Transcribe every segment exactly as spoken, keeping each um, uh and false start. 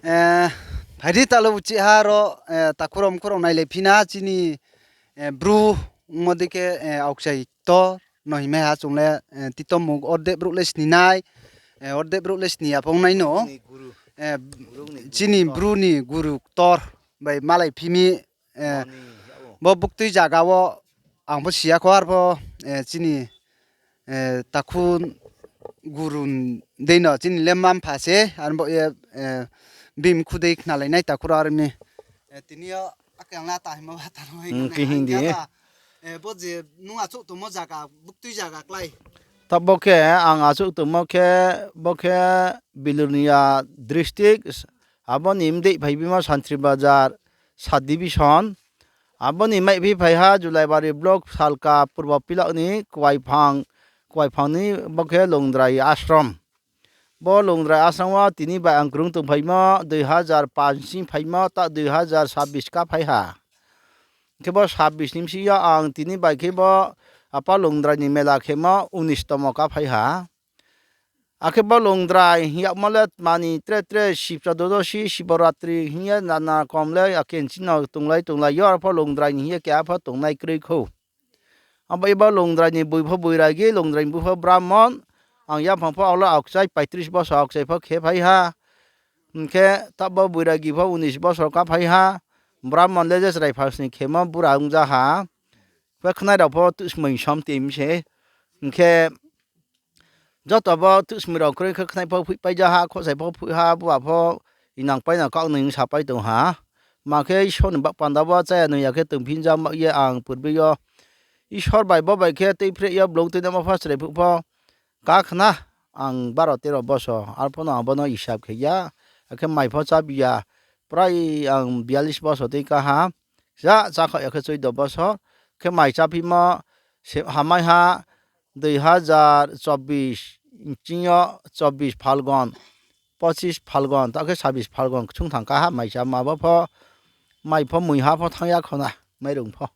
Eh, phai di talo uchih ha ro, eh, takhu rao mkhu rao nailai phi na chini, eh, Bru ongmo dei khe, eh, aokchai ktor no hingmai ha chung le, eh, tito mug ordek brouh le sni nai, eh, ordek brouh le sni ya phong nai no. Eh, chini Bru ni guru ktor bai malai phi mi, eh, bo buktui zaga wo ang pho si ya kho arpho, eh, chini, eh, takhu guru dei no chini le mma-mpha se, arbo ye, eh, bini mkhu dei khnalai nai takhu rao are mi. Eh, tini yo akhe ang le ata hingmo ba ta no hai khe hing di. Eh, bo je nung achouh tongmo zaga, buktui zaga klái. Ta bo khe ang achouh tongmo khe, bo khe Bilonia district, abo ni mdeih phai bimo Santri Bazar, sub division. Abo ni maiphi phai ha Julaibari block, Salka, Purbo Pilak ni Kuaiphang, Kuaiphang ni bo khe Longdrai ashram. Bo Longdrai ashram wo tini bai ang krung tongphaimo, dui hazar panch ni phaimo, ta dui hazar sabbish ká phai ha. Khe bo sabbish ni bsing yo ang tini bai khe bo apa Longdrai ni mela khemo unis tomo ká phai ha. Akhe bo Longdrai hing yagmo le tma ni tre tre Sib Chotudosi, Siboratri hing ye nana kom le akhe nching no tonglai tonglai yo, arpho Longdrai ni hing ye keha pho tongnai kroi khou. Abo ebo Longdrai ni boi pho boiragi, Longdrai ni boi pho Brahmon, ang yaphang pho alo aokchai paitris bosor aokchai pho khe phai ha. Hing khe tabo boiragi pho unis bosor ká phai ha. Brahmon le je chrai phasni khemo bura ongja ha. Phe khnai rao pho tuhsmoi somti mi se. Hing khe joto bo tuhsmoi rao kroi khe khnai pho phoihpai ja ha, khosai pho phoih ha, buba pho inang pai no kaoh noi ongsa pai tong ha. Ma khe Isor ni baoh panda wo chaya noi ya khe tongphi ja ma ye ang purbi yo Isor bai bo bai khe tuiphre yo blung tuinamo pho chrai phuh pho ká khna ang baro tero bosor, arpho no abo no isab khe ya, akhe mai pho chábi ya, prai ang biyalis bosor tui ká ha, ja chákhaoh ya khe choido bosor, khe mai cháphimo se hamai ha, dui hazar chobbish, ching yo chobbish Phalgun, pochis Phalgun, ta khe sabbish Phalgun kchung thang ká ha, mai cháma bo pho, mai pho mui ha pho thanng ya khona, mairung pho.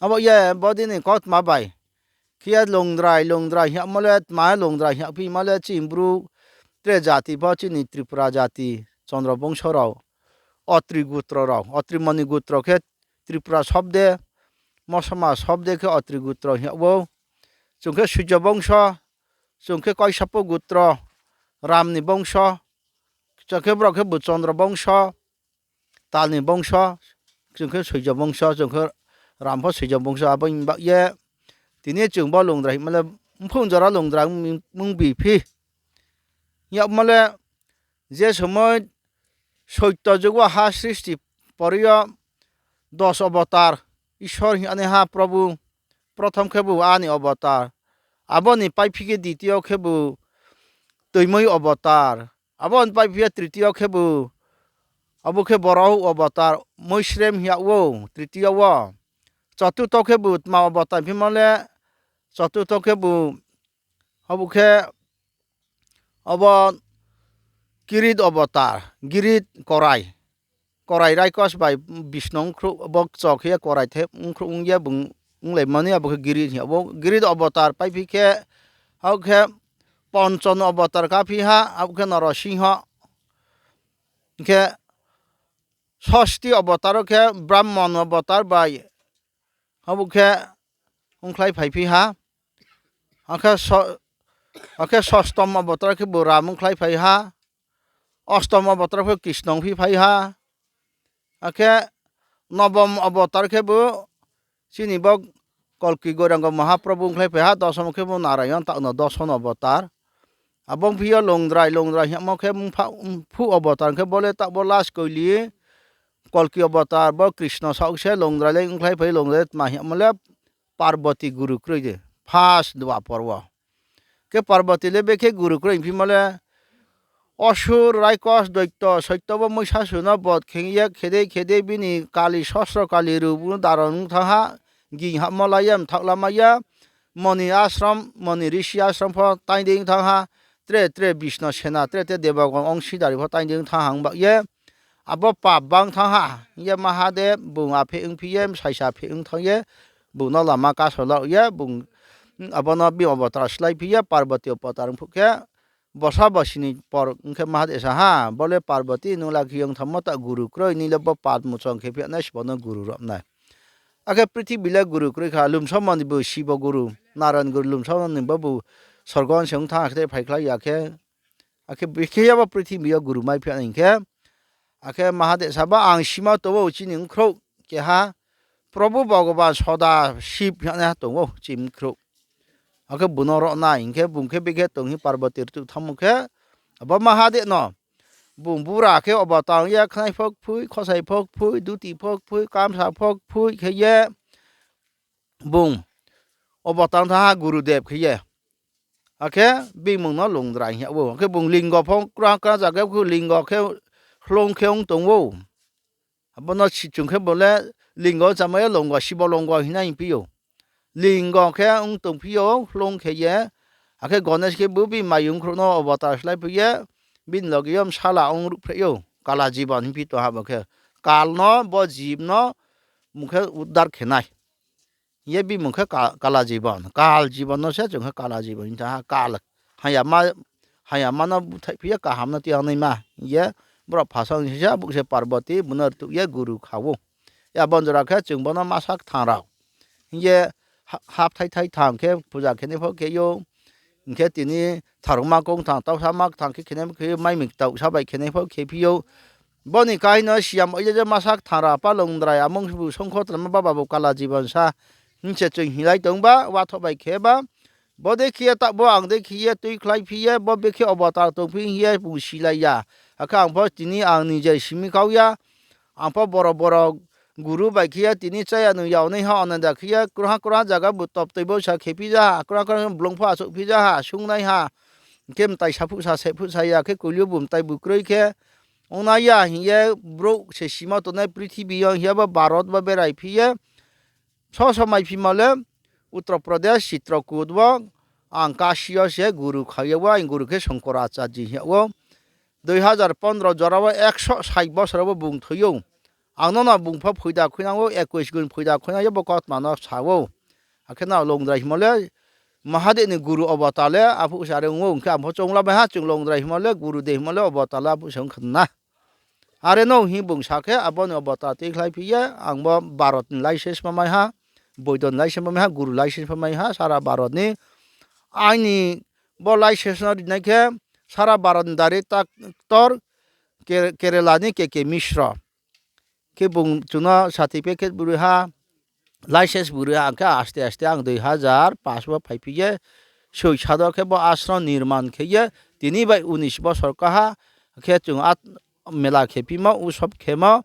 Abo ye bodei ni kautma bai khe ye Longdrai, Longdrai hing yagmo le tma, Longdrai hing yagphimo le chini Bru tre jati pho chini Tripura jati, Chondro bongso rao, Otri gutro rao, Otri moni gutro khe Tripura sobde, Mosoma sobde khe Otri gutro hing yag ou. Chung khe Suijo bongso, chung khe Koisapo gutro, Ram ni bongso, chung khe brao khe bu Chondro bongso, Tal ni bongso, chung khe Suijo bongso, chung khe Ram pho Suijo bongso, abo ni baoh ye tini chung bo Longdrai hingmo le mphung jora Longdrai mung biphi. Hing yagmo le je somoi soito jug wo ha sristi pori yo dos obotar, Isor hing ye naiha Probu, prothom khebu ani obotar, abo ni paiphi khe ditiyo khebu toimoi obotar, abo ni paiphi ye tritiyo khebu, abo khe boro obotar, moisrem hing yag ou tritiyo wo. Chotuto khebu tma obotar phimo le, chotuto khebu, abo khe, abo Girid obotar, Girid korai, korai raikos bai Bisnu ongkhruh, bo kcho khe ye korai the ongkhruh ong ye bung onglaimo ni abo khe Girid hing yag ou. Girid obotar paiphi khe, abo khe Ponchon obotar kaphi ha, abo khe Norosingho. Hing khe Sosti obotar wo khe Brahmon obotar bai, abo khe ongkhlai phaiphi ha. Akhe so-, akhe Sostom obotar khebu Ram ongkhlai phai ha. Ostom obotar khe Krisno ongphi phai ha. Akhe Nobom obotar khebu chini bo Kolki Gorango Mahaprabhu ongkhlai phai ha, dosom khebu Narayon, taohno doson obotar. Abo ongphi yo Longdrai, Longdrai hingmo khe mpha-, mphuh obotar khe bo le taoh bo last koili, Kolki obotar, bo Krisno saoh se Longdrai le ongkhlai phai, Longdrai tma hingmo le Parboti guru kroi de, first Dwapor wo. Khe Parboti le bekhe guru kroi phimo le, osur, raikos, doito, soito bo Moisasur no bod khe ye khedei khedei bini kali, sosro kali ru bo daron ong thanng ha, ging hamo la ye, mthaoh lama ye, moni ashram, moni rishi ashram pho taing dei ong thanng ha, tre tre Bisno sena, tre tre Debagon ongsidari pho taing dei ong thanng ha ong baoh ye, abo pap bang thanng ha, hing ye Mahadeb bung apheh ongphi ye, bsaisa apheh ong thanng ye, bung no lama kaso la ye, bung, abo no bini obotar slái phi ye, Parboti obotar ongphuh khe, Bosa bosi ni por ong khe Mahadeva sa ha, bo le Parvati nung lakhi yong thanngmo ta guru kroi, nini le bo pap mochong khe phi nai, sibo no guru rom nai. Akhe prithibi le guru kroi kha, lumsamo ni bo Sibo guru, Narayan guru lumsamo ni bo bu sorgo se ong thanng, akhe phai khlai ya khe, akhe bikhe ya bo prithibi yo guru mai phi nai hing khe, akhe Mahadeva sa ba, ang sima tong ou chini bkhrouh keha, Probhu Bhogoban Soda Sib hing ye tong ou chini bkhrouh. Akhe bung no rom nai hing khe, bung khe bikhe tong hing Parvati rtuh thanngmo khe, abo Mahadeva no bung bura khe obo tang ye khnai pho kphui, khosai pho kphui, duti pho kphui, kamsa pho kphui khe ye bung obo tang thanng ha Gurudev khe ye. Akhe bini mmung no Longdrai hing yag ou. Akhe bung lingo pho kra kra zaga khe lingo khe hloung khe ong tong ou. Abo no si chung khe bo le lingo chama ye longo, Sibo longo hing nai hing phi ou. Lingo khe ong tong phi ou, hloung khe ye. Akhe Ganesh khe bo bini mayung khrouh no obo ta slái phi ye, bini loge yo bsala ong ruhphreh ou, Kala Jibon hing phi tong ha bo khe. Kal no, bo jib no, bung khe uddar khe nai. Hing ye bini mmung khe Ka-, Kala Jibon. Kal Jibon no se chung khe Kala Jibon hing thanng ha, kal. Hayama, hayama no búthaih phi ye kaham no tiang naima hing ye, brouh phasao ni sisa, bung se Parvati, bung no rtuh ye guru kha ou. Abo ni jora khe chung bo no masa kthang rao hing ye ha-, hapthai thai thang khe puja khenai pho khe ou. Hing khe tini tharungma kong thang, tausama kthang khe khenai pho khe ou, mai mi ktaoh sa bai khenai pho khe phi ou. Bo ni kahini no siya mo ye je masa kthang rao apa Longdrai amung bu songkho tongma baba bu Kala Jibon sa hing se chung hinglai tong ba, wathoh bai khe ba. Bo dei khe ye taoh bo ang dei khe ye tuikhlai phi ye, bo bekhe obo ta tong phi hing ye bung silai ya. Akhe ang pho tini ang nije simi kau ya. Ang pho boro boro guru bai khe ye tini chaya nung yag naiha, ananda khe ye krungha krungha zaga bu toptoi bo sa khe phi ja ha, krungha krungha blung pho achouh phi ja ha, sungnaiha. Hing khe mtai saphuh sa, sephuh sa ya khe koili yo bu mtai bu kroi khe ong nai ya hing ye brouh se sima tongnai prithibi yo hing ye bo Bharot bo berai phi ye. Soso mai phimo le Uttar Pradesh, Chitrakoot wo ang Kashi yo se guru kha ye wo, ang guru khe Shankaracharya hing yag ou. Dui hazar pondro jora wo ekso sai bosor wo bung thoi ou. Ang no no bung pho phoida khuinang ou, ekush gun phoida khuinang ye bo kautma no sa ou. Akhe no Longdrai hingmo le Mahadeb ni guru obo ta le aphuh se are ong ou, hing khe ang pho choungla bai ha, chung Longdrai hingmo le guru de hingmo le obo ta le aphuh se ong kha na. Are no hing bung sa khe, abo ni obo ta tuikhlai phi ye, ang bo Bharot ni license ma mai ha, boido ni license ma mai ha, guru license ma mai ha, sara Bharot ni. Aini bo license no rinai khe, sara Bharot ni director Ke-, Kerala ni K K Mishra. Khe bung chung no certificate bri ha, license bri ha, ang khe aste aste ang dui hazar paanch wo phai phi ye, soi sado khe bo ashram nirman khe ye, tini bai unis bosor kaha, khe chung a mela khe phimo, usob khemo.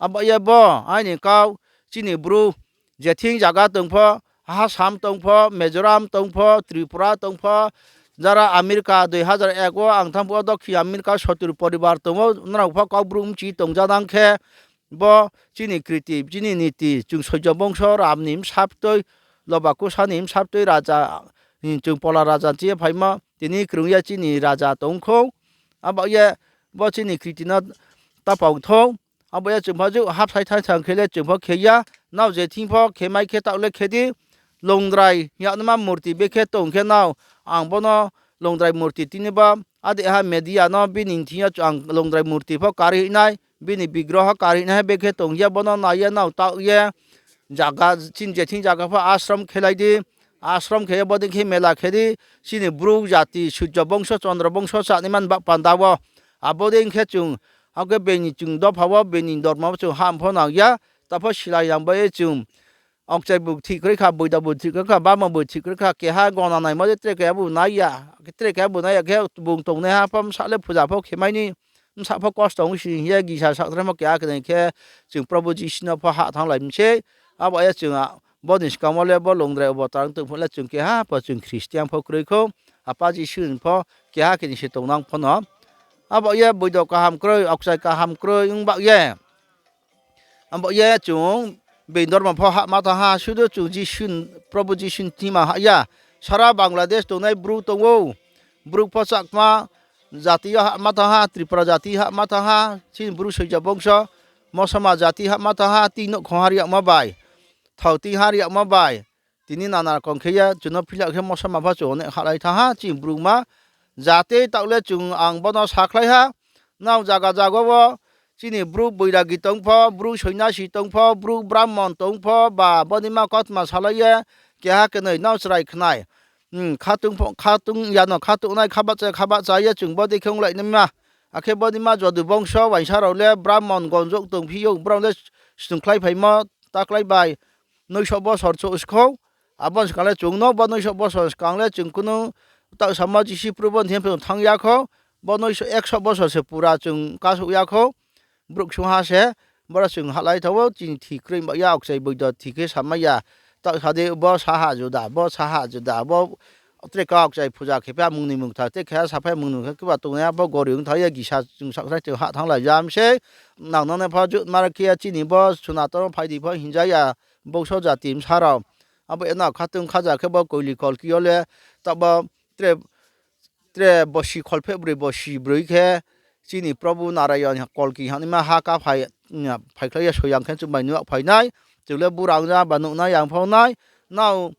Abo ye bo aini kau, chini Bru, jething zaga tong pho, Assam tong pho, Mizoram tong pho, Tripura tong pho, jara America dui hazar ek wo ang thanng phuh wo Dokhin America sotur poribar tong ou, nrao pho Kaubru mchi tongjanang khe, bo chini kriti, chini niti, chung Soijo bongso Ram ni bsaptoi, Loba Kusa ni bsaptoi raja, chung Pola raja ni chi ye phaimo, tini krung ye chini raja tong khou. Abo ye bo chini kriti no ta pao thou. Abo ye chung pho jouh hapsai thai thang khe le chung pho khe ya, nrao je thing pho khe mai khe taoh le khe di. Longdrai yagnaima murti bekhe tong khe nrao, ang bo no Longdrai murti tini ba, ade ha media no bini thing yo ang Longdrai murti pho kari nai, bini bigroho kari nai ha bekhe tong ye bo no nai ye nrao taoh ye, zaga, chini jething zaga pho ashram khelai di, ashram khe ye bo dei khe mela khe di, chini Bru jati, Surjo bongso, Chondro bongso chanaima ni bah panda wo. Abo dei khe chung, akhe bini chung dopha wo, bini dormo wo chung ham pho nang ya, ta pho silai nang bai ye chung, aokchai bu thik kroi kha, boido bu thik kroi kha, bama bu thik kroi kha, keha gona naimo de tre keha bu nai ya, tre keha bu nai ya khe bung tongnaiha pho bsa le puja pho khe mai ni, bsa pho kosto ong si hing ye gisa sakthrai pho keha khe nai khe chung Probhu Jisu no pho hah thannglai mi sei. Abo ye chung a, bo ni skang wo le bo Longdrai obo ta ong tong phuh le chung keha pho chung Christian pho kroi khou, Apa Jisu ni pho keha khe ni se tongnang pho no. Abo ye boido kaham kroi, aokchai kaham kroi ong bah ye. Abo ye chung bini dormo pho hahma thanng ha, sudu chung Jisu, Probhu Jisu ni thing ma hah ya. Sara Bangladesh tongnai Bru tong ou. Bru pho Chakma jati yo hahma thanng ha, Tripura jati hahma thanng ha, chini Bru Soijo bongso, Mosama jati hahma thanng ha, tini nouhkhong ha ri yagma bai, thao tini ha ri yagma bai, tini nana rokong khe ye chung no phila khe Mosama pho chung onek hahlai thanng ha, chini Bruma Jati taoh le chung ang bo no sakhlai ha, nrao zaga zaga wo chini bru boiragi tong pho, bru soinasi tong pho, bru brahmon tong pho, ba bodei ma kautma salai ye, keha kenoi nrao chrai khnai. Khatung ya no khatungnai, khabahcha khabahcha ye chung bodei khe onglai naima. Akhe bodei ma jodu bongso uaingsa rao le brahmon gonjouh tongphi ou, brao le snungkhlaiphaimo taklai bai noiso bosor chouh skhou. Abo ni skang le chung no bo noiso bosor skang le chung kunu taoh samo Jisu Probu ni thing pho thanng ya khou. Bo noiso ekso bosor se pura chung kasouh ya khou. Brouh sungha se, boro chung hahlai thanng ou, chini thi kroi ba ya, aokchai boido thi khe samai ya. Taoh sa di, bo saha juda, bo saha juda, bo tre ka aokchai puja khe pha mung ni mung tha, tre khe saphai mung ni mung tha, khe ba tongnai abo gori ong thanng ye gisa chung sakhnai chung hah thannglai jam se. Nang no ne pho jut mar khe chini bo Sonaton phai di pho hinja ya, bongso jati bsa rao. Abo eno khatung khaja khe bo koili kolki yo le, taoh bo tre tre bosi kholpheh broi bosi broi khe chini Probu Narayon Kolki hingnaima ha ka phaikhlai ye soyang khe chung bai nuh phai nai. Chung le burang ja ba nuhnai, ang pho nai. Nrao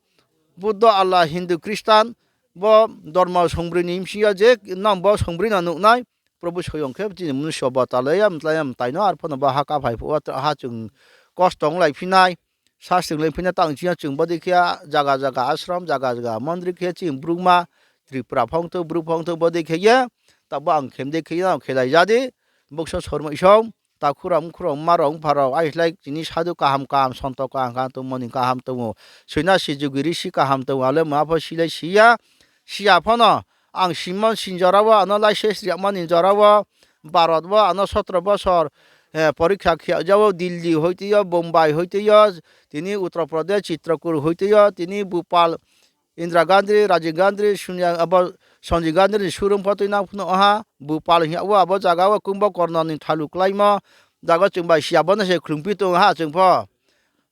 Buddho, Allah, Hindu, Christian, bo dormo songbroi ni bsing yo je nrao bo songbroi no nuh nai. Probu soyang khe chini mnusu bo talai ya, mtlai ya, mtai no, arphuh no bo ha ka phai phuh wo ha chung kosto onglai phi nai. Sasting le phi nai, tang chini yo chung bodei khe zaga zaga ashram, zaga zaga mondri khe chini Bruma, Tripura phongthou, Bru phongthou bodei khe ye, taoh bo ang khem dei khe ye no khelai ja di, bokso sormoi song, takhu rao, mkhu rao, mma rao, mpha rao, aislai chini sadhu kaham kaham, sonto kaham kaham tongmo ni kaham tong ou, soinasi jogi risi kaham tong ou, ale ma pho silai si ya, si ya pho no, ang simo sini jora wo, ano license riyamo ni jora wo, Bharat wo ano sotro bosor, porikha khe ja ou, Delhi hoitei yo, Bombay hoitei yo, tini Uttar Pradesh, Chitrakoot hoitei yo, tini Bhopal, Indira Gandhi, Rajiv Gandhi, Sonia, abo Sanjay Gandhi ni showroom pho tuinang phnuh ha, Bhopal hing ya wo abo zaga wo Kumbakorna ni thalu kláimo, zaga chung bai si ya bo no se khlungphi tong ha chung pho.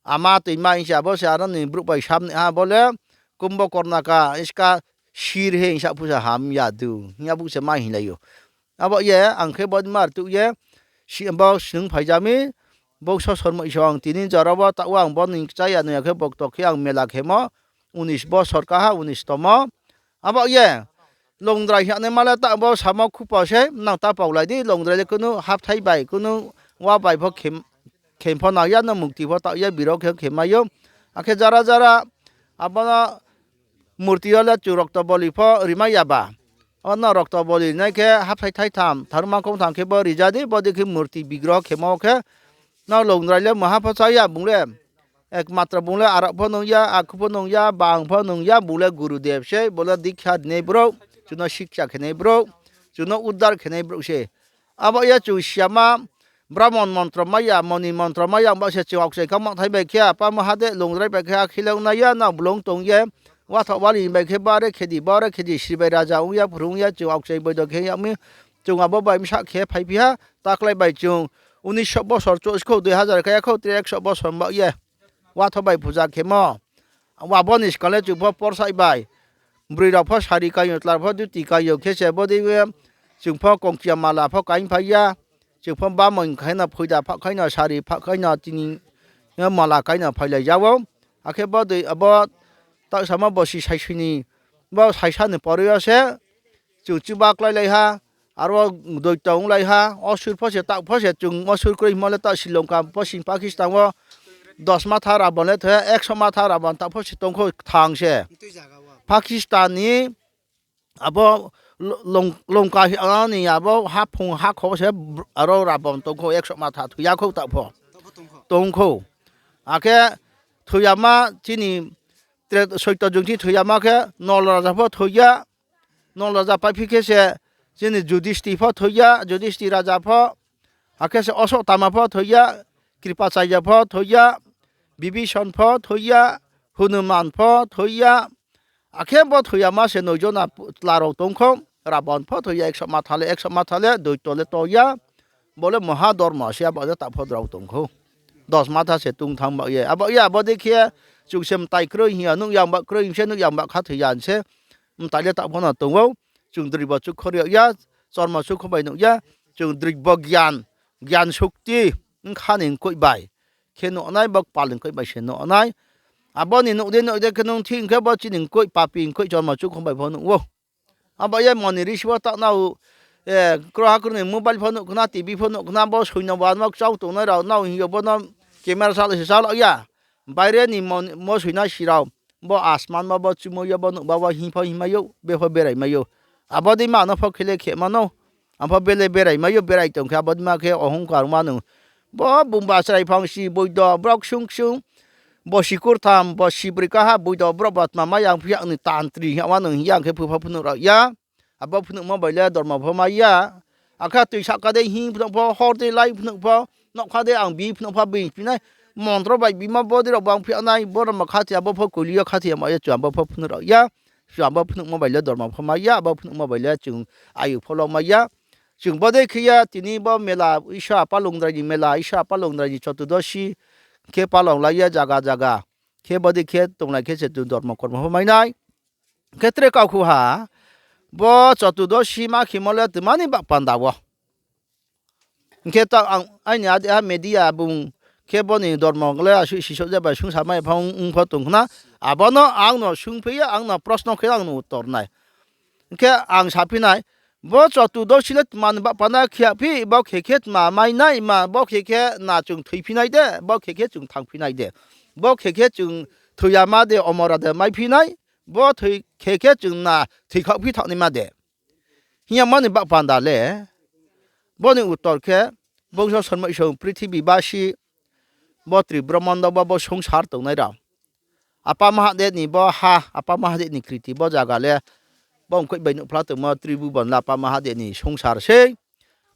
Ama toima hing se abo se aro ni brouh bai sam ni ha bo le, Kumbakorna ka iska sir he hing sa phu se ham ya du, hing ya bo se ma hinglai ou. Abo ye, ang khe bodei ma rtuh ye, si, bo snung phai ja mi, bokso sormoi song, tini jora wo taoh wo ang bo ni kchá ya noi ya khe bokto khe ang mela khemo, unis bosor kaha, unis tomo. Abo ye, Longdrai hingnaima le taoh bo samo khupo se, nang ta paulai di, Longdrai le kunu hapthai bai, kunu wa bai pho khem, khem pho nang ya, no mukti pho taoh ye biro khe khe mai ou. Akhe jara jara, abo no murti yo le chung rokto boli pho rimai ya ba. Ono rokto boli rinai khe hapthai thaitham, tharma kongtham khe bo rija di, bodei khe murti bigroho khemo khe. No Longdrai le maha pho chá ya bung le. Ekmatro bung le arao pho nung ya, akhu pho nung ya, bang pho nung ya, bung le Gurudev se, bo le dikha rinai brouh, chung no sikcha khenai brouh, chung no uddar khenai brouh se. Abo ye chung siyama, Brahmon montro mai ya, moni montro mai ya, ongba se chung aokchai kha mathai bai khe, apa maha de Longdrai bai khe, akhile ongnai ya, nang blung tong ye, wathoh wali bai khe, bare khe di, bare khe di, sri bai raja ong ya, phrung ya, chung aokchai boido khe yag mi, chung abo bai bsa khe phaiphi ha, taklai bai chung, unisho bosor chouh skhou, dui hazar khe ya khou, tre ekso bosor ba ye. Wathoh bai puja khemo. Abo ni skang le chung pho porsaih bai. Broi rao pho sari kai yo, tlar pho duti kai yo khe se bodei ye. Chung pho kongkia mala pho kai phai ya. Chung pho bamoi khai no, phoida pha khai no, sari pha khai no, tini mala kai no phailai ja ou. Akhe bodei abo taoh samo bosi saisoi ni, bo saisa ni pori yo se chung chuba kláilai ha, aro doito onglai ha, osur pho se, taoh pho se, chung osur kroi hingmo le taoh Sri Lanka pho se, Pakistan wo dos matha Rabon le thoi ha, ekso matha Rabon taoh pho se tong khou kthang se. Pakistan ni abo Lanka ni abo haphung hakho se aro Rabon tong khou, ekso matha thoi ya khou taoh pho. Tong khou. Akhe thoi yama chini tre-, soito jung chini thoi yama khe Nol raja pho thoi ya, Nol raja paiphi khe se chini Judisti pho thoi ya, Judisti raja pho, akhe se Osotama pho thoi ya, Kripachaya pho thoi ya, Bibison pho thoi ya, Hanuman pho thoi ya, akhe bo thoi yama se noi jona tla rao tong khou, Rabon pho thoi ya, ekso matha le, ekso matha le, doito le to ya, bo le maha dormo se, abo le taoh pho drao tong khou. Dos matha se tong thanng ba ye. Abo ye, abo dei khe chung se mtai kroi hing ya, nuh yang ba kroi hing se, nuh yang ba kha thoi ya hing se. Mtai le taoh pho no tong ou. Chung droi bo chukho ri ya, chormo chukho bai nuh ya. Chung droi bo gyan, gyan sukti, bkha ni mkoih bai khe nuh nai, bo kpal ni mkoih bai se nuh nai. Abo ni nuh de nuh de khe nung thing khe bo chini mkoih papi mkoih chormo chukho bai pho nuh ou. Abo ye moni risi wo taoh nrao, kroha kroi ni mobile pho nuh khna, TV pho nuh khna, bo soino ba no kchau tongnai rao nrao hing yo bo no camera chalai se chalai ya. Baire ni mo, mo soinasi rao, bo asman ba bo chumui yo bo nuh ba wo hing pho hingmai ou, be pho berai mai ou. Abo dei ma no pho khe le khe ma no. Ang pho bele berai mai ou, berai tong khe abo dei ma khe ohungkar ma nung. Bo bungba chrai phang si boido brao ksung ksung, bo sikurtham, bo sibroi kaha boido brao ba tma mai yang phi ya ni tantri hing ya ma nung hing ya ang khe phu pho phnuh rao ya. Abo phnuhmo bai le dormo pho mai ya. Akhe tui sahka dei hing phnuh pho, hor dei lai phnuh pho, nougkha dei ang bi phnuh pho, bini phi nai. Montro bai bimo bodei rao bang phi ya nai, bo rao ma khathoi ya, bo pho kuli yo khathoi ya ma ye chung abo pho phnuh rao ya. Chung abo phnuhmo bai le dormo pho mai ya, abo phnuhmo bai le chung ayu pho lo mai ya. Chung bodei khe ye tini bo mela, Isor Apa Lungdrai ni mela, Isor Apa Lungdrai ni Chotudosi khe palong lai ye zaga zaga. Khe bodei khe tonglai khe se chung dormo kormo pho mai nai. Khe tre kaukhu ha, bo Chotudosi ma khemo le tma ni bah panda wo. Hing khe ta ang, aini ade ha media bung khe bo ni dormo le asuh sisouh je bai sungsa mai pho ong pho tong khna. Abo no ang no sungphi ye, ang no prosno khe ang no uttor nai. Hing khe ang saphi nai, bo Chotudosi le tma ni bah panda khe ya phi, bo khe khe tma mai nai ma, bo khe khe na chung thoiphi nai de, bo khe khe chung thangphi nai de. Bo khe khe chung thoi ya ma de, omora de maiphi nai, bo thoi khe khe chung na thoikhaoh phi thanng naima de. Hing ya ma ni bah panda le, bo ni uttor khe, bongso sonmai song prithibi basi, bo Tribromondo bo, bo songsar tongnai rao. Apa Mahade ni bo ha, Apa Mahade ni kriti bo zaga le, bo ongkoih bai nuhphla tongmo Tribhuban le Apa Mahade ni songsar sei.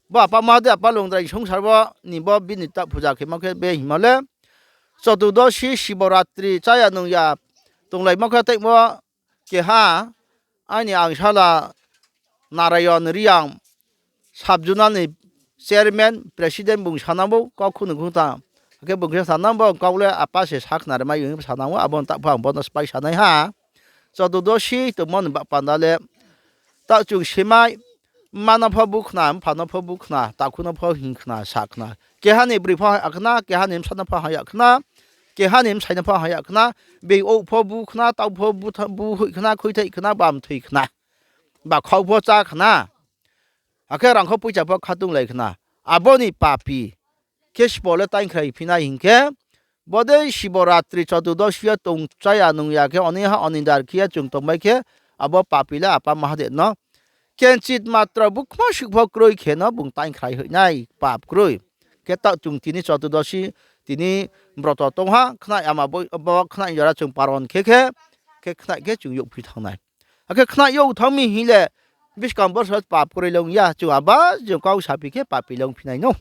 Bo Apa Mahade, Apa Lungdrai ni songsar wo ni bo bini ta puja khemo khe be hingmo le, Chotudosi, Siboratri, chaya nung ya tonglaimo khe taimo keha, aini angsala Narayon Reang, sub zonal ni chairman, president bung sanang bo, kau khunu khungta. Akhe bung khe sanang bo, kau le apa se sakhnari mai ong sanang wo, abo ni taoh pho ang bo no sphái sanai ha. Chotudosi tongmo ni bah panda le, taoh chung semai, mma no pho bu khna, mpha no pho bu khna, takhu no pho hing khna, sa khna. Keha ni broi pho ha ya khna, keha ni bsa no pho ha ya khna, keha ni bsai no pho ha ya khna, bei ou pho bu khna, tau pho bu tha-, bu hoih khna, khuithai khna, ba mthoi khna, ba khau pho chá khna. Akhe rangkho poicha pho khatunglai khna. Abo ni papi khe sbo le taingkhrai phi nai hing khe, bodei Siboratri Chotudosi yo tong chaya nung ya khe, onoi ha onoi dar khe ye chung tongmai khe, abo papi le Apa Mahade no kenchit matro bukma suh pho kroi khe no bung taingkhrai hoih nai, pap kroi. Khe taoh chung tini Chotudosi, tini broto tong ha, khnai ama bo, bo khnai jora chung paron khe khe, khe khnai khe chung youhphi thanng nai. Akhe khnai youh thanng mi hing le, buskang borso pap kroi le ong ya, chung aba je kau saphi khe papi le ongphi nai no.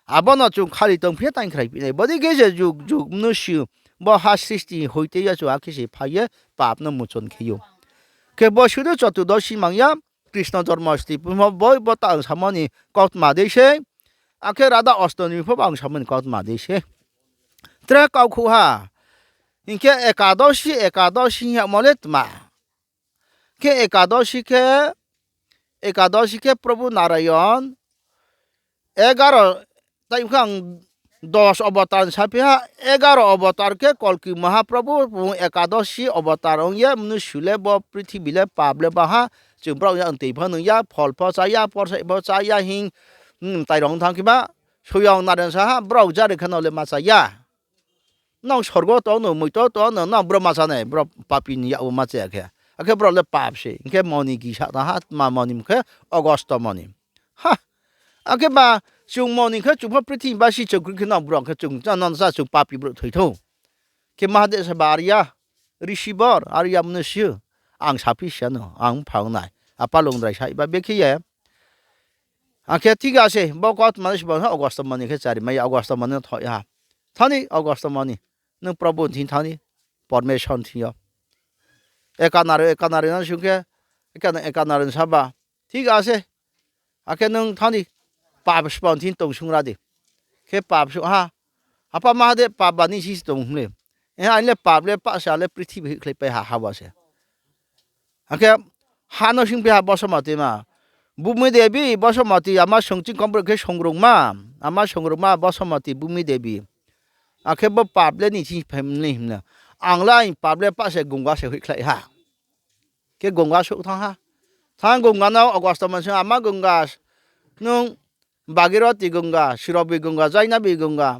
Abo no chung khali tongphi ye taingkhrai phi nai. Bodei khe se jug jug mnusu, bo ha srishti hoite ya chung akhe se phai ye pap no muchon khe ou. Khe bo sudu Chotudosi mang ya, Krishna Jormosti pho bo, bo ta ang samo ni kautma dei sei. Akhe Radha Ostomi pho bo ang samo ni kautma dei sei. Tre kaukhu ha. Hing khe Ekadosi, Ekadosi hing yamo le tma. Khe Ekadosi khe, Ekadosi khe Probhu Narayon, egaro, tai khe ang dos obotar ni saphi ha, egaro obotar khe Kolki Mahaprobhu, bung Ekadosi obotar ong ye, mnusu le bo prithibi le pap le ba ha, chung brao ya, tui pho nung ya, phol pho chá ya, porsai pho chá ya hing, hmm, tai rong thanng khe ba, soyang Narayon sa ha, brao jare khe no le ma chá ya. Nang sorgo tong no, moito tong no, nang bro ma chá nai, bro papi ni yak wo ma chá ya khe. Akhe bro le pap se, hing khe moni gisa tang ha, tma moni hing khe Augusto moni. Ha, akhe ba chung moni khe chung pho prithibi basi chung kri khe nang bro khe chung chá nang chá chung papi brouh thoi thou. Khe Mahade sa ba ariya, risi bor, ariya mnusu, ang saphi si ya no, ang phang nai. Apa Lungdrai sa ba bekhe ye. Akhe thik ase, bo kautma le sbo ha Augusto moni khe chari mai ya, Augusto moni no thoi ha. Thani Augusto moni, nung Probhu thing thani, permission thing yo. Ekanari, Ekanari no sung khe, Ekana-, Ekanari sa ba, thik ase, akhe nung thani, pap sbo thing tong sung ra di. Khe pap sung ha, Apa Mahade pap ba ni si tong hing le. Eh, aini le pap le pah se, ang le prithibi hoihkhlai pai ha, ha ba se. Akhe ha no singphi ha Bosomoti ma. Bumi Devi, Bosomoti, ama song ching kom brouh khe songrungma, ama songrungma Bosomoti, Bumi Devi. Akhe bo pap le ni ching phaimni himna. Ang le aini pap le pah se Gonga se hoihkhlai ha. Khe Gonga souh thanng ha. Thanng Gonga no August masa ama Gonga, nung Bhagirathi Gonga, Surabi Gonga, Jainabi Gonga,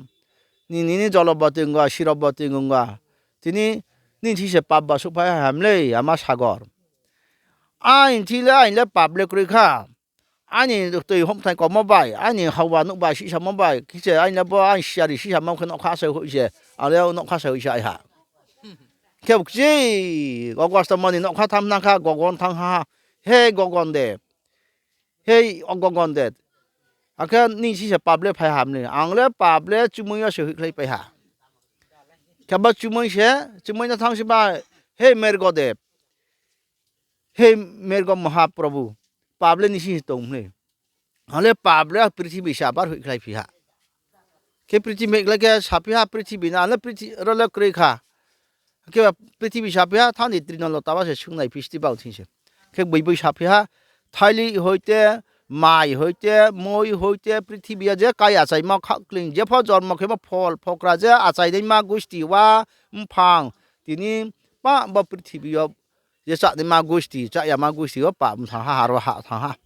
nini ni Jalabati Gonga, Sirabati Gonga, tini nini thing se pap ba souhphai ha ham le ama sagor. Aini thing le, aini le pap le kroi kha. Aini toi houhthai komo bai, aini hauba nouhba sihsamo bai khe se, aini le bo aini siyari sihsamo khe nougkha se hoih se, ang le nougkha se hoih se ai ha. Khe kchi, August mani nougkha tham nang kha, gogon thanng ha. He gogon de, he gogon de. Akhe nini thing se pap le phai ham le, ang le pap le chumui yo se hoihkhlaipai ha. Khe bo chumui se, chumui no thanng si ba, he Mergo de, he Mergo Mahaprabhu, pap le nini thing se tong le. Ang le pap le prithibi se abar hoihkhlaiphi ha. Khe prithibi hoihkhlai khe saphi ha prithibi no, ang le prithibi ro le kroi kha. Khe prithibi saphi ha, thanng di Trinalotaba se sung nai phi sti bang thing se. Khe boi boi saphi ha, thaili hoite, mai hoite, moi hoite, prithibi yo je kai achaimo khakleing, jepho jormo khemo phol phokra je achainaima gusti wa, mphang, tini pah bo prithibi yo je chánaima gusti, cháyama gusti wo pap thanng ha, aro hah thanng ha.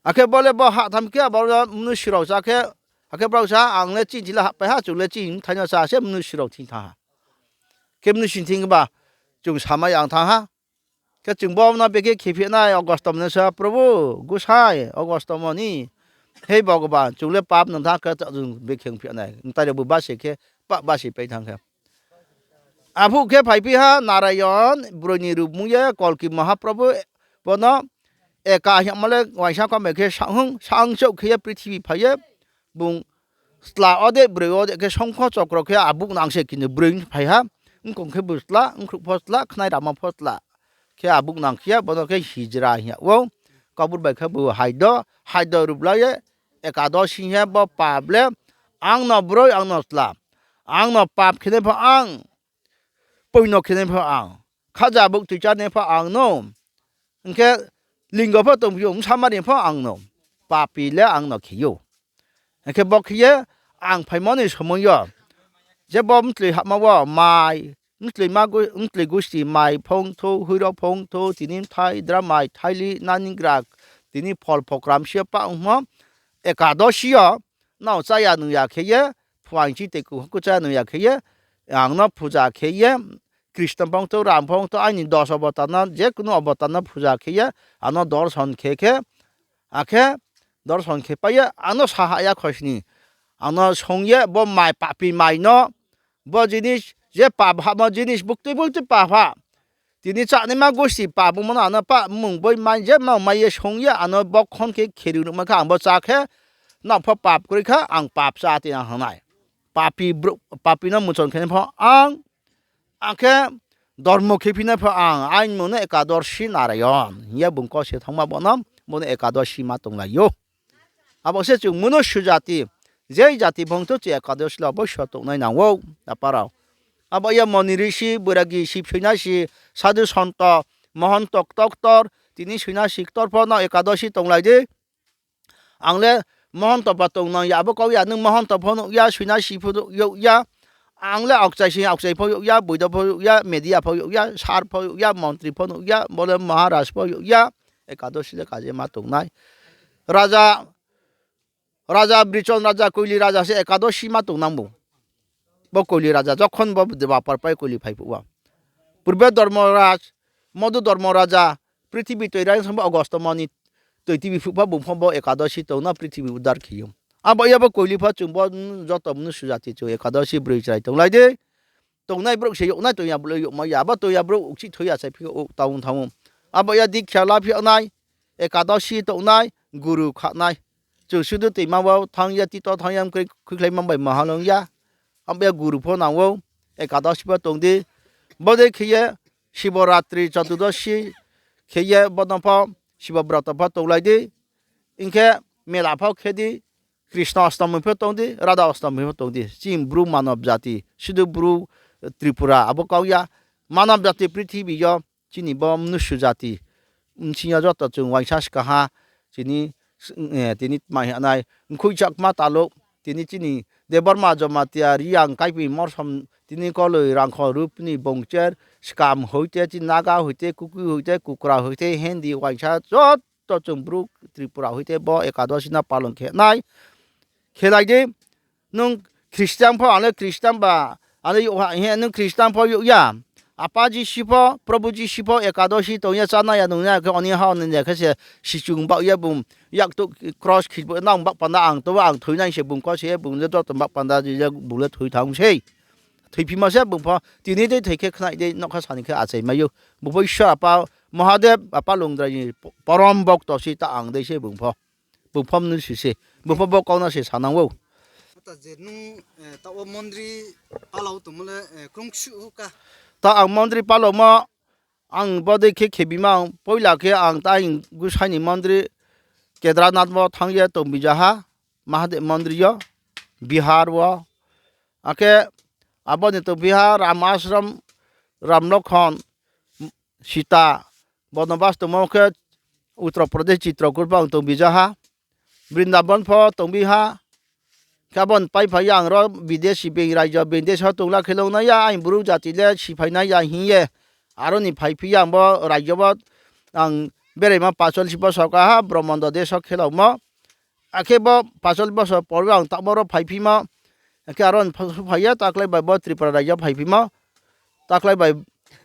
Akhe bo le bo hah tham khe, abo mnusu rao chá khe, akhe brao sa, ang le chini thing le hahpai ha, chung le chini bthai no chá se mnusu rao thing thanng ha. Khe mnusu thing ba, chung samai ang thanng ha. Khe chung bo no bekhe khephi nai, August mani sa, Probhu, Gusai, August mani, he Bhagaban, chung le pap nang thanng khe, chung bekhe ongphi nai, mtai rao bu basi khe, pap basi pai thanng khe. Aphuh khe phaiphi ha Narayon, broi ni ruh mung ye Kolki Mahaprabhu, bo no eka hingmo le uaingsa kau mai khe saohhung, saohhung chouh khe ye prithibi phai ye, bung stla wo de, broi wo de khe songkho chokro khe abuh nang se kini broi phai ha, mkong khe bu stla, mkhruh pho stla, khnai rama pho stla. Khe abuh nang khe ye bo no khe hijra hing yag ou, Kaubru bai khe bu haido, haido ruh la ye, ekadosi hing ye bo pap le, ang no broi, ang no stla, ang no pap khenai pho ang, poino khenai pho ang, khaja bouh tui chánai pho ang no, hing khe lingo pho tongphi ou, bsamari pho ang no, papi le ang no khe ou. Hing khe bo khe ye ang phaimo ni somoi yo, je bo mtloi hahma wo mai, mtloi ma gu-, mtloi gusti mai phongthou, hoiro phongthou, tini bthai dramai, thaili, nanigrak, tini phol phokram si yo pah ongmo, ekadosi yo, nrao cháya nung ya khe ye, phuaing chi tei kuhku cháya nung ya khe ye, ang no phuja khe ye, Krishna phongthou, Ram phongthou, aini dos obotar no, je kunu obotar no phuja khe ye, ang no dorson khe khe, akhe dorson khe pai ye, ang no sa ha ya khosni. Ang no song ye, bo mai papi mai no, bo jinis, je pap hahmo jinis, buktui buktui pap ha. Tini chánaima gusti pap ongmo no ang no pap mmung boi mai je ma mai ye song ye, ang no bokhon khe kheri nuhma khe ang bo chá khe, nrao pho pap kroi kha, ang pap chá ti nang hangnai. Papi brouh, papi no muchon khenai pho ang, akhe dormo khe phinai pho ang, aini mmung no Ekadosi Narayon hing ye bung kose thanngma bo no, bo no Ekadosi ma tonglai ou. Abo se chung mnusu jati, je jati phongthou chung Ekadosi le oboisyo tongnai nang ou, apa rao. Abo ye moni risi, boiragi, sib soinasi, sadhu sonto, mohonto, ktor ktor, tini soinasi ktor pho no Ekadosi tonglai di. Ang le mohonto ba tongnang ya, abo kau ya, nung mohonto pho nuh ya, soinasi pho nuh ya. Ang le aokchai se aokchai pho yag ya, boido pho yag ya, media pho yag ya, sar pho yag ya, montri pho nuh ya, bo le maharaj pho yag ya. Ekadosi le kaje ma tongnai. Raja, raja Brichon raja, Koili raja se Ekadosi ma tongnang bo. Bo Koili raja, jokhon bo Dwapar pai Koili phai phuh wo. Purbe Dormoraj, Modhu Dormo raja, prithibi toi raing song bo August mani toi tibi phuh pho bung pho bo Ekadosi tong no prithibi udar khe ou. Abo ye bo Koili pho chung bo joto mnusu jati chung Ekadosi broi chrai tonglai di. Tongnai brouh se yag nai, tong ya brouh le yagmai ya, abo tong ya brouh uchih thoi ya sai phi ou, tang thanng ou. Abo ye dikha la phi yag nai, Ekadosi tongnai, guru khanai. Chung sudu toima wo thanng ye, tito thanng ye, mkri khuikhlaima bai mahalong ya. Abo ye guru pho nang ou, Ekadosi pho tong di. Bodei khe ye Siboratri, Chotudosi khe ye bo no pho, Sibo broto pho tonglai di. Hing khe mela pho khe di, Krishna Ostomi pho tong di, Radha Ostomi pho tong di. Chini Bru manob jati, sudu Bru, Tripura, abo kau ya. Manob jati prithibi yo, chini bo mnusu jati, bsing yo joto chung uaingsa skaha, chini, eh, tini tma hing nai, mkhui chakma talouh, tini chini Debbarma, Jamatia, Reang, Kaiping, Morsom, tini Koloi, Rangkho, Rupni, Bongcher, Skam hoite, chini Naga hoite, Kuki hoite, Kukra hoite, Hindi, uaingsa joto chung Bru Tripura hoite bo ekadosi no palon khe nai. Khelai di, nung Christian pho, ang le Christian ba, ang le youh ha hing ye, nung Christian pho youh ya. Apa Jisu pho, Probhu Jisu pho ekadosi tong ye chánai ya, nung ya khe oni ha, oni ya khe se sichung baoh ye bung yaktuh kros khiboi nang baoh panda ang to, ang thoinai se bung kose ye, bung le joto baoh panda je bung le thoi thanng sei. Thoiphimo se bung pho, tini dei thoi khe khnai dei, nougkha sani khe achai mai ou. Bung pho Isor apa Mahadev, apa Lungdrai ni porom bokto se ta ang dei se bung pho. Bung pho mnusu se. Bung pho bo kau no se sanang ou. Ata je nung, eh, taoh wo mondri palao tongmo le, eh, krungsuh houh ka. Ta ang mondri palaomo, ang bodei khe khebima ang, poila khe ang ta ang Gusai ni mondri Kedarnath wo thanng ye tongbijaha, Mahadev mondri yo, Bihar wo. Akhe abo ni tongphi ha Ram Ashram, Ram Lokhon, Sita, Bonobas tongmo khe Uttar Pradesh Chitrakoot pho ang tongbijaha, Brindabon pho tongbi ha. Khe abo ni paiphai ye ang ro bidesi being raijo, being desh wo tongla khe longnai ya, aini Bru jati le siphainai ya hing ye. Aro ni phaiphi ye ang bo raijo wo ang beraima pacholish bosor kaha Bromondo desh wo khelamo. Akhe bo pacholish bosor por ang taoh bo ro phaiphimo. Akhe aro ni pha-, phai ye taklai bai bo Tripura raijo phaiphimo. Taklai bai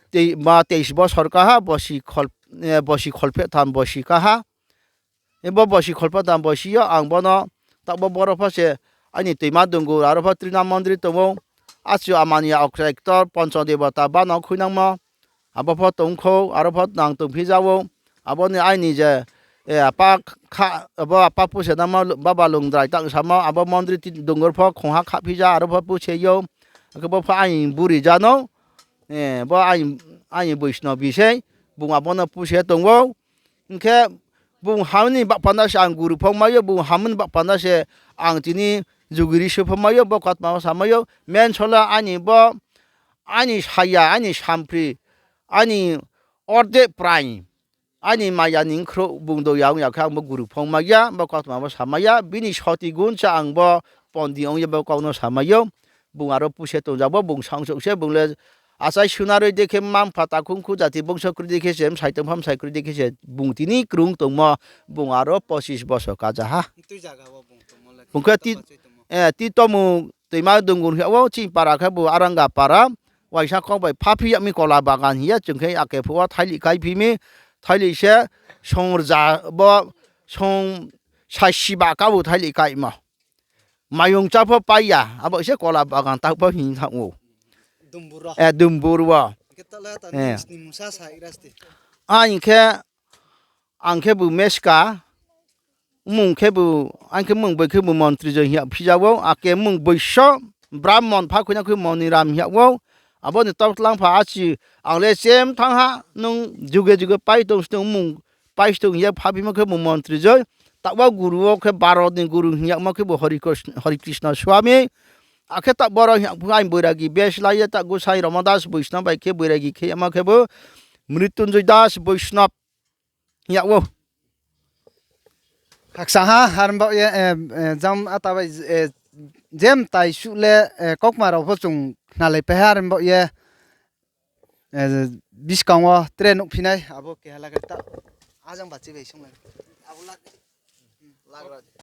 tei-, ma teis bosor kaha, bosi khol-, eh, bosi kholpheh tham bosi kaha. Bo bosi kholpheh tham bosi yo ang bono taoh bo boro pho se aini toima dungur, aro pho Trina mondri tong ou. Achu amani ya okchai ktor poncho debota bano khuinangmo. Abo pho tong khou, aro pho nang tongphi ja ou. Abo ni aini je, eh, apa kha, abo apa puse nangmo Baba Lungdrai tang samo, abo mondri ti dungur pho khongha khaphi ja, aro pho puse ou. Akhe bo pho aini buri ja no, eh, bo aini, aini boisno bisei, bung abo no puse tong ou. Hing khe bung ham ni baoh panda se ang guru pho mai ou, bung ham ni baoh panda se ang tini jugiri se pho mai ou, bo kautma wo sa mai ou. Mensola aini bo, aini saya, aini sampri, aini orde prai, aini maya ni khrouh bung do ya ong ya khe ang bo guru pho mai ya, bo kautma bo sa mai ya, bini soti gun se ang bo pondi ong ye bo kau no sa mai ou. Bung aro puse tong ja bo, bung sangsouh se, bung le achai sunaroi dei khe, mma-mpha takhung khu jati bongso kroi dei khe se, bsai tongpha bsai kroi dei khe se, bung tini krung tongmo, bung aro pochis bosor kaja ha. Bung khe ti, eh, Titomu toima dungur hing yag ou, chini para khe bo Aranga para, uaingsa kau bai phaphi yag mi kola bagan hing ye, chung khe ake phuh wo thailih kaiphi mi, thailih se, song rza bo, song saisi ba kabu thailih kaimo. Mayung chá pho pai ya, abo se kola bagan taoh pho hing thanng ou. Dumbur wo. Aini khe, ang khe bu Meska, mung khe bu, ang khe mung boi khe bu Montri Joi hing yag phi ja ou, ake mung boiso, Brahmon pha khuina khui Moniram hing yag ou, abo ni taoh tlang pha achi, ang le chem thanng ha, nung juge juge pai tong stung mung, pai stung hing ye phaphimo khe bu Montri Joi, taoh wo guru wo khe Bharot ni guru hing yagmo khe bu Hori Kris-, Hori Krishna Swami, akhe taoh boro hing yag phu aini boiragi beslai ye taoh Gusai Rama Das Boisno bai khe boiragi khe yagmo khe bu Mrityunjoy Das Boisno hing yag ou. Khakchang ha, are baoh ye, eh, eh, jam ata bai, eh, je mtai suh le, eh, kaukma rao pho chung khnalaipai ha, are baoh ye, eh, buskang wo tre nuhphi nai, abo keha la khe ta, ajang bachi bai sung lai. Abo la, lagra di.